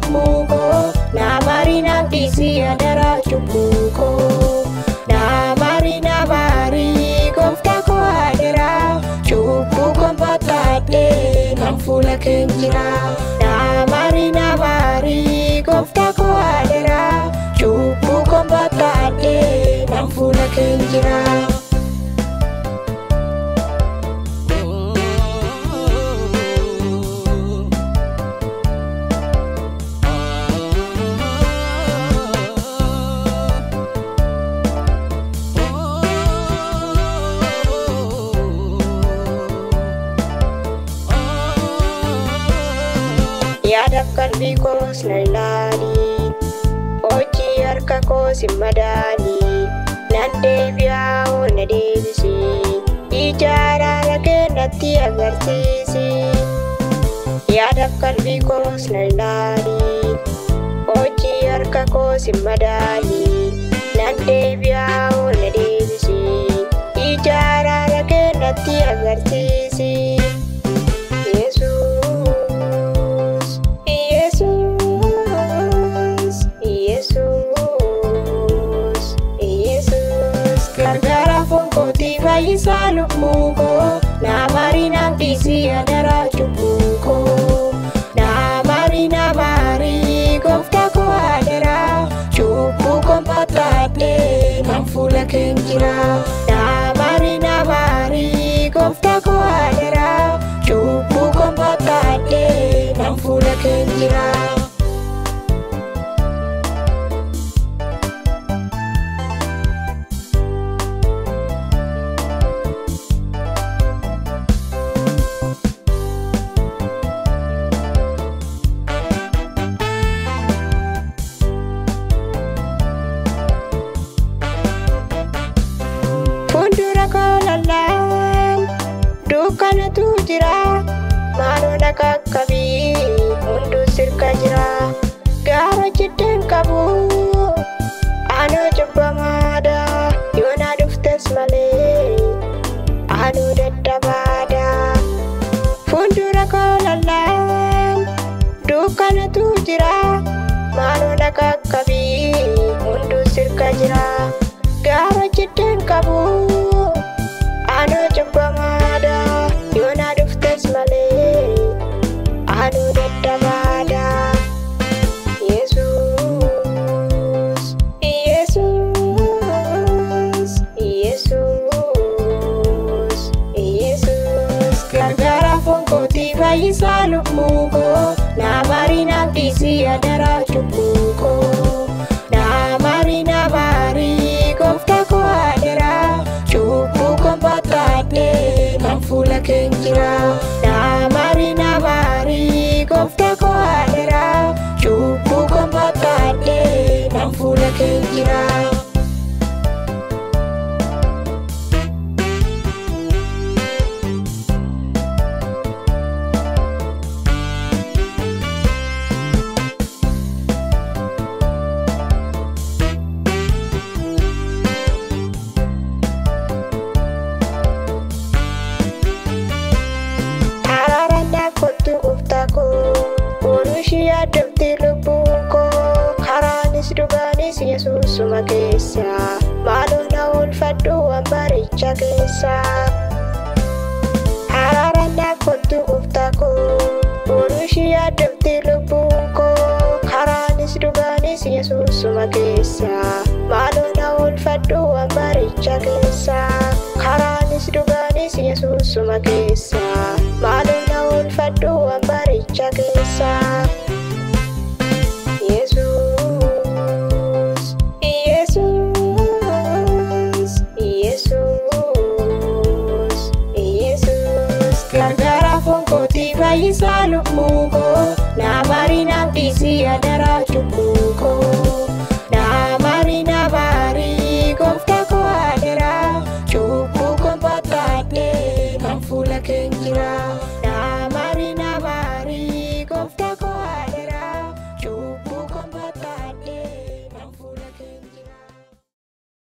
lubbuu koo. Naa maari naaf dhiisi adaraa cubbuu koo. Naa maari naa maari gooftaa koo adaraa cubbuu koon battadhee nan fuula kee jira. Naa maari naa maari gooftaa koo adaraa cubbuu koon battadhee nan fuula kee jira. Yaadaaf qalbii koos na ilaali, hojii harka koos hin madaali. Nan deebi'aa oo na deebisi, ija araara kee natti agarsiisi. Yaadaaf qalbii koos na ilaali, hojii harka koos hin madaali. Nan deebi'aa oo na deebisi, ija araara kee natti agarsiisi. Yesuus, Yesuus, Yesuus, Yesuus. Gargaara foon kootii fayyisaa lubbuu koo. Naa maari naaf dhiisi adaraa cubbuu koo. Naa maari naa maari gooftaa koo adaraa cubbuu koon battadhee nan fuula kee jira. Naa maari naa maari gooftaa koo adaraa cubbuu koon battadhee nan fuula kee jira. Fuuldura koo lallaan dukkanatu jira. Maaloo na qaqqabii hunduu sirka jira. Gaara jiddeen qabu anoo cubbamaadha. Yoo na dhuftes malee anuu dadhabaadha. Fuuldura koo lallaan dukkanatu jira. Maaloo na qaqqabii hunduu sirka jira. Gaara jiddeen qabu anoo cubbamaadha. Yoo na dhuftes malee anuu dadhabaadha. Yesuus, Yesuus, Yesuus, Yesuus. Gargaara foon kootii fayyisaa lubbuu koo. Naa maari naaf dhiisi adaraa cubbuu koo. Naa maari naa maari gooftaa koo adaraa cubbuu koon battadhee nan fuula kee jira. Naa maari naa maari gooftaa koo adaraa cubbuu koon battadhee nan fuula kee jira. Araara naaf kottu gooftaa koo, ooluu yaaddofti lubbuun koo. Karaanis dhugaanis Yesuusuma keessa, maaloo na oolfadhu waan baricha keessa. Araara naaf kottu gooftaa koo, ooluu yaaddofti lubbuun koo. Karaanis dhugaanis Yesuusuma keessa, maaloo na oolfadhu waan baricha keessa. Karaanis dhugaanis Yesuusuma keessa, maaloo na oolfadhu waan baricha keessa. Yesuus, Yesuus, Yesuus, Yesuus. Gargaara foon kootii fayyisaa lubbuu koo. Naa maari naaf dhiisi adaraa cubbuu koo.